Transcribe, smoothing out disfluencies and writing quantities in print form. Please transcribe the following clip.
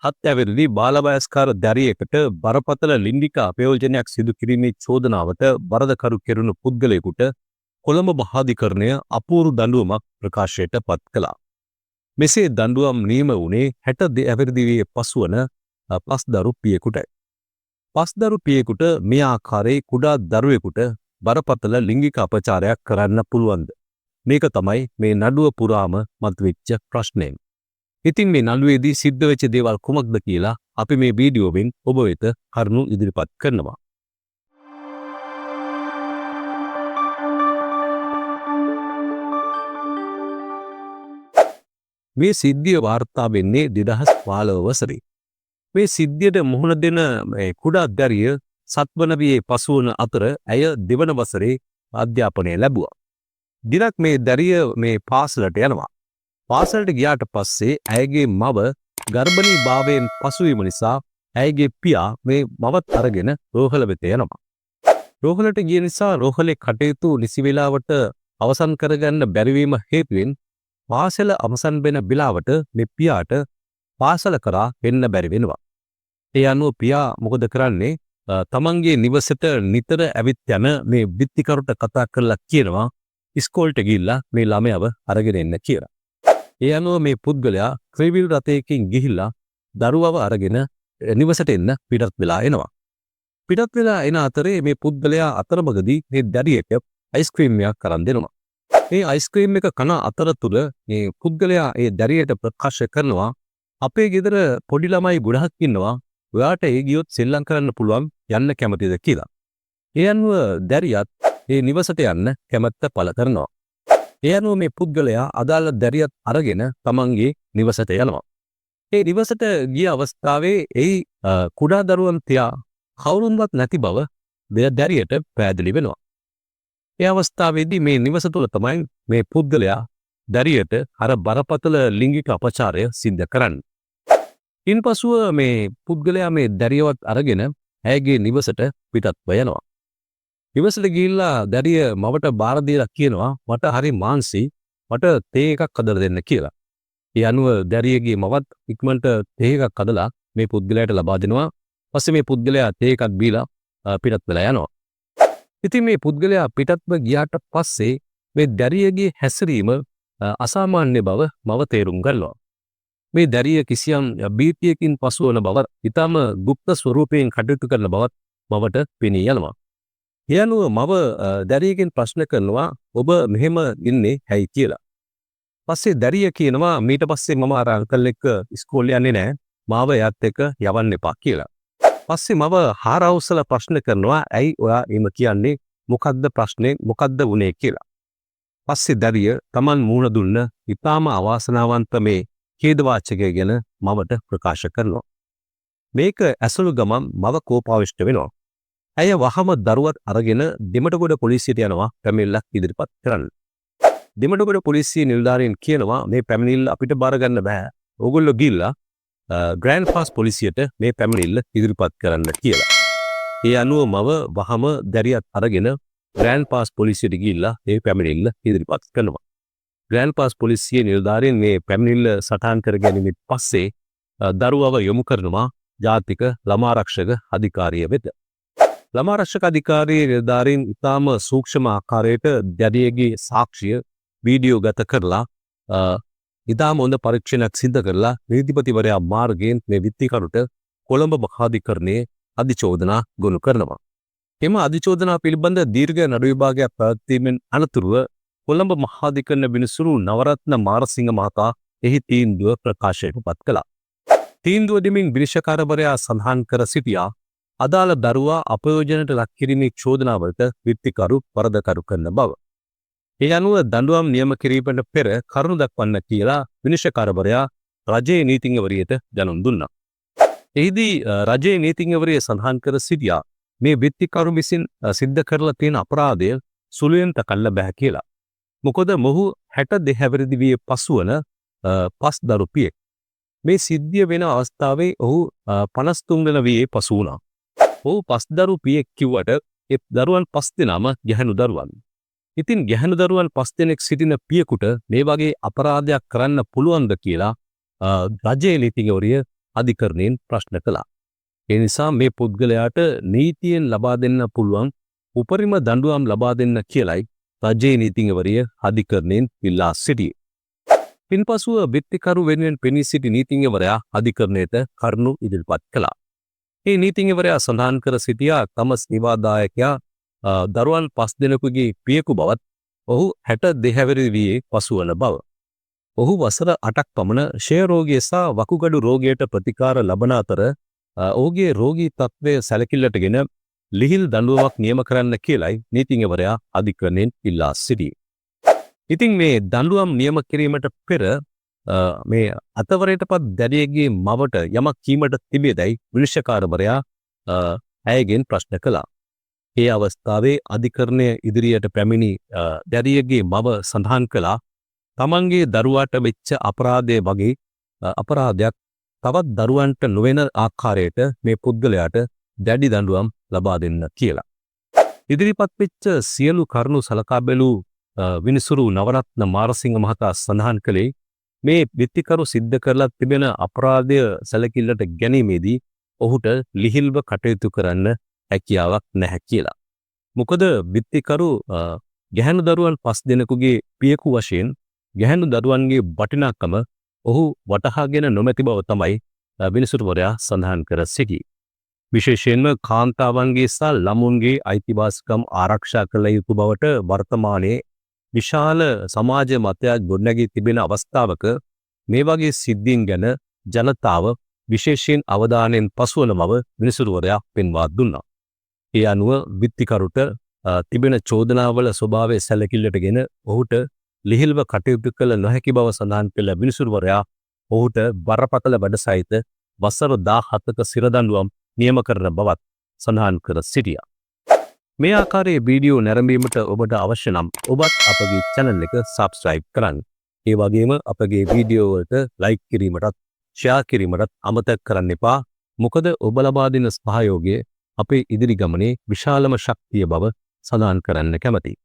හත් ඇවිරිදි බාලවයස්කාර දැරියකට බරපතල ලිංගික අපයෝජනයක් සිදු කිරීමේ චෝදනාවට වරදකරු කෙරුණු පුද්ගලයෙකුට කොළඹ මහාධිකරණය අපූරු දඬුවමක් ප්‍රකාශයට පත් කළා. මෙසේ දඬුවම් නියම වුණේ 62 ඇවිරිදි වියේ පසුවන පස්දරු පියෙකුටයි. පස්දරු පියෙකුට මේ ආකාරයේ කුඩා දරුවෙකුට බරපතල ලිංගික අපචාරයක් කරන්න පුළුවන්ද? මේක තමයි මේ නඩුව පුරාම මතුවෙච්ච ප්‍රශ්නය. ඉතින් මේ නඩුවේදී සිද්ධ වෙච්ච දේවල් කුමක්ද කියලා අපි මේ වීඩියෝවෙන් ඔබ වෙත කරුණු ඉදිරිපත් කරනවා. මේ සිද්ධිය වාර්තා වෙන්නේ 2015 වසරේ. මේ සිද්ධියට මුහුණ දෙන මේ කුඩා දැරිය සත්වන වියේ පසුවන අතර ඇය දෙවන වසරේ අධ්‍යාපනය ලැබුවා. දිනක් මේ දැරිය මේ පාසලට යනවා. පාසලට ගියාට පස්සේ ඇයගේ මව ගර්භණී භාවයෙන් පසුවීම නිසා ඇයගේ පියා මේ මවත් අරගෙන රෝහල වෙත යනවා. රෝහලට ගිය නිසා රෝහලේ කටයුතු නිසි වෙලාවට අවසන් කරගන්න බැරිවීම හේතුවෙන් පාසල අවසන් වෙන වෙලාවට මේ පියාට පාසල කරා එන්න බැරි වෙනවා. ඒ අනුව පියා මොකද කරන්නේ? තමන්ගේ නිවසට නිතර ඇවිත් යන මේ බිත්තිකරුට කතා කරලා කියනවා ඉස්කෝලේට ගිහිල්ලා මේ ළමයාව අරගෙන එන්න කියලා. ඒ අනුව මේ පුද්ගලයා ත්‍රිවිල් රථයකින් ගිහිල්ලා දරුවව අරගෙන නිවසට එන්න පිටත් වෙලා එනවා. පිටත් වෙලා එන අතරේ මේ පුද්ගලයා අතරමඟදී මේ දැරියට අයිස්ක්‍රීම් එකක් අරන් දෙනවා. මේ අයිස්ක්‍රීම් එක කන අතරතුර මේ පුද්ගලයා ඒ දැරියට ප්‍රකාශ කරනවා අපේ ගෙදර පොඩි ළමයි ගොඩක් ඉන්නවා, ඔයාට ඒ ගියොත් සෙල්ලම් කරන්න පුළුවන්, යන්න කැමතිද කියලා. ඒ අනුව දැරියත් ඒ නිවසට යන්න කැමැත්ත පළ කරනවා. ඒ අනුව මේ පුද්ගලයා අදාළ දැරියත් අරගෙන තමන්ගේ නිවසට යනවා. ඒ නිවසට ගිය අවස්ථාවේ ඒ කුඩා දරුවන් තියා කවුරුන්වත් නැති බව දැරියට පැහැදිලි වෙනවා. ඒ අවස්ථාවේදී මේ නිවස තුළ තමයි මේ පුද්ගලයා දැරියට අර බරපතල ලිංගික අපචාරය සිද්ධ කරන්නේ. ඉන්පසුව මේ පුද්ගලයා මේ දැරියවත් අරගෙන ඇයගේ නිවසට පිටත්ව යනවා. නිවසට ගිහිල්ලා දැරිය මවට බාර දීලා කියනවා මට හරි මාන්සි, මට තේ එකක් හදලා දෙන්න කියලා. ඒ අනුව දැරියගේ මවත් ඉක්මනට තේ එකක් හදලා මේ පුද්ගලයාට ලබා දෙනවා. පස්සේ මේ පුද්ගලයා තේ එකක් බීලා පිටත් වෙලා යනවා. ඉතින් මේ පුද්ගලයා පිටත්ව ගියාට පස්සේ මේ දැරියගේ හැසිරීම අසාමාන්‍ය බව මව තේරුම් ගන්නවා. මේ දැරිය කිසියම් භීතියකින් පසුවන බව, ඊටම ගුප්ත ස්වරූපයෙන් කටයුතු කරන බවත් මවට පෙනී යනවා. ඒ අනුව මව දැරියගෙන් ප්‍රශ්න කරනවා ඔබ මෙහෙම ඉන්නේ ඇයි කියලා. පස්සේ දැරිය කියනවා මීට පස්සේ මම අර අංකල් එක්ක ඉස්කෝලේ යන්නේ නෑ, මාව එයාත් එක්ක යවන්න එපා කියලා. පස්සේ මව හාරවුසල ප්‍රශ්න කරනවා ඇයි ඔයා එහෙම කියන්නේ, මොකද්ද ප්‍රශ්නේ, මොකද්ද වුනේ කියලා. පස්සේ දැරිය තමන් මූණ දුන්න ඉතාම අවාසනාවන්ත මේ ඛේදවාචකය ගැන මවට ප්‍රකාශ කරනවා. මේක ඇසළු ගමන් මව කෝපාවිෂ්ඨ වෙනවා. ඇය වහම දරුවත් අරගෙන දෙමටගොඩ පොලිසියට යනවා පැමිණිල්ලක් ඉදිරිපත් කරන්න. දෙමටගොඩ පොලිසිය නිලධාරීන් කියනවා මේ පැමිණිල්ල අපිට බාර ගන්න බෑ, ඕගොල්ලෝ ගිහිල්ලා ග්‍රෑන්ඩ් පාස් පොලිසියට මේ පැමිණිල්ල ඉදිරිපත් කරන්න කියලා. ඒ අනුව මව වහම දැරියත් අරගෙන ග්‍රෑන්ඩ් පාස් පොලිසියට ගිහිල්ලා මේ පැමිණිල්ල ඉදිරිපත් කරනවා. ග්‍රෑන්ඩ් පාස් පොලිසිය නිලධාරීන් මේ පැමිණිල්ල සටහන් කර ගැනීමෙන් පස්සේ දරුවව යොමු කරනවා ජාතික ළමාරක්ෂක අධිකාරිය වෙත. ළමාරක්ෂක අධිකාරියේ නිලධාරීන් ඉතාම සූක්ෂම ආකාරයට දැරියගේ සාක්ෂිය වීඩියෝ ගත කරලා ඉතාම හොඳ පරීක්ෂණයක් සිදු කරලා නීතිපතිවරයා මාර්ගයෙන් මේ විත්තිකරුට කොළඹ මහාධිකරණයේ අධිචෝදනා ගොනු කරනවා. එම අධිචෝදනා පිළිබඳ දීර්ඝ නඩු විභාගයක් පැවැත්වීමෙන් අනතුරුව කොළඹ මහාධිකරණ විනිසුරු නවරත්න මාරසිංහ මහතා එහි තීන්දුව ප්‍රකාශයට පත් කළා. තීන්දුව දෙමින් විනිශ්චයකාරවරයා සඳහන් කර සිටියා අදාළ දරුවා අපයෝජනයට ලක් කිරීමේ චෝදනාවලට විත්තිකරු වරදකරු කරන බව. ඒ අනුව දඬුවම් නියම කිරීමට පෙර කරුණු දක්වන්න කියලා විනිශ්චයකාරවරයා රජයේ නීතිඥවරියට දැනුම් දුන්නා. එහිදී රජයේ නීතිඥවරිය සඳහන් කර සිටියා මේ විත්තිකරු විසින් සිද්ධ කරලා තියෙන අපරාධය සුළුවෙන් තකන්න බෑ කියලා. මොකද මොහු 62 හැවිරිදි වියේ පසුවන පස් දරු පියෙක්. මේ සිද්ධිය වෙන අවස්ථාවේ ඔහු 53 වන වියේ පසු වුණා. ඔහු පස් දරු පියෙක් කිව්වට ඒ දරුවන් පස් දෙනාම ගැහැණු දරුවන්. ඉතින් ගැහැණු දරුවන් පස් දෙනෙක් සිටින පියෙකුට මේ වගේ අපරාධයක් කරන්න පුළුවන්ද කියලා රජයේ නීතිඥවරිය අධිකරණයෙන් ප්‍රශ්න කළා. ඒ නිසා මේ පුද්ගලයාට නීතියෙන් ලබා දෙන්න පුළුවන් උපරිම දඬුවම් ලබා දෙන්න කියලයි රජයේ නීතිඥවරිය අධිකරණයෙන් ඉල්ලා සිටියේ. පින්පසුව විත්තිකරු වෙනුවෙන් පෙනී සිටි නීතිඥවරයා අධිකරණයට කරුණු ඉදිරිපත් කළා. ඒ නීතිඥවරයා සඳහන් කර සිටියා තම සේවාදායකයා දරුවන් පස් දෙනෙකුගේ පියෙකු බවත්, ඔහු 62 හැවිරිදි වියේ පසුවන බව. ඔහු වසර 8ක් පමණ ක්ෂය රෝගය සහ වකුගඩු රෝගයට ප්‍රතිකාර ලබන අතර, ඔහුගේ රෝගී තත්ත්වය සැලකිල්ලටගෙන ලිහිල් දඬුවමක් නියම කරන්න කියලයි නීතිඥවරයා අධිකරණයෙන් ඉල්ලා සිටියේ. ඉතින් මේ දඬුවම් නියම කිරීමට පෙර මේ අතවරයටපත් දැරියගේ මවට යමක් කීමට තිබේදැයි විනිශ්චයකාරවරයා ඇයගෙන් ප්‍රශ්න කළා. ඒ අවස්ථාවේ අධිකරණය ඉදිරියට පැමිණි දැරියගේ මව සඳහන් කළා තමන්ගේ දරුවාට වෙච්ච අපරාධය වගේ අපරාධයක් තවත් දරුවන්ට නොවන ආකාරයට මේ පුද්ගලයාට දැඩි දඬුවම් ලබා දෙන්න කියලා. ඉදිරිපත් වෙච්ච සියලු කරුණු සලකා බැලූ විනිසුරු නවරත්න මාරසිංහ මහතා සඳහන් කළේ මේ විත්තිකරු සිද්ධ කරලා තිබෙන අපරාධය සැලකිල්ලට ගැනීමේදී ඔහුට ලිහිල්ව කටයුතු කරන්න හැකියාවක් නැහැ කියලා. මොකද විත්තිකරු ගැහැණු දරුවන් පස් දෙනෙකුගේ පියෙකු වශයෙන් ගැහැණු දරුවන්ගේ වටිනාකම ඔහු වටහාගෙන නොමැති බව තමයි විනිසුරුවරයා සඳහන් කර සිටියේ. විශේෂයෙන්ම කාන්තාවන්ගේ සහ ළමුන්ගේ අයිතිවාසිකම් ආරක්ෂා කළ යුතු බවට වර්තමානයේ විශාල සමාජ මතයක් ගොඩනැගී තිබෙන අවස්ථාවක, මේ වගේ සිද්ධීන් ගැන ජනතාව විශේෂයෙන් අවධානයෙන් පසුවන බව විනිසුරුවරයා පෙන්වා දුන්නා. ඒ අනුව විත්තිකරුට තිබෙන චෝදනාවල ස්වභාවය සැලකිල්ලටගෙන ඔහුට ලිහිල්ව කටයුතු කළ නොහැකි බව සඳහන් කළ විනිසුරුවරයා ඔහුට බරපතල වැඩ සහිත වසර 17ක සිරදඬුවම් නියම කරන බවත් සඳහන් කර සිටියා. මේ ආකාරයේ වීඩියෝ නැරඹීමට ඔබට අවශ්‍ය නම් ඔබත් අපගේ චැනල් එක සබ්ස්ක්‍රයිබ් කරන්න. ඒ වගේම අපගේ වීඩියෝ වලට ලයික් කිරීමටත් ෂෙයා කිරීමටත් අමතක කරන්න එපා. මොකද ඔබ ලබා දෙන සහයෝගය අපේ ඉදිරි ගමනේ විශාලම ශක්තිය බව සඳහන් කරන්න කැමතියි.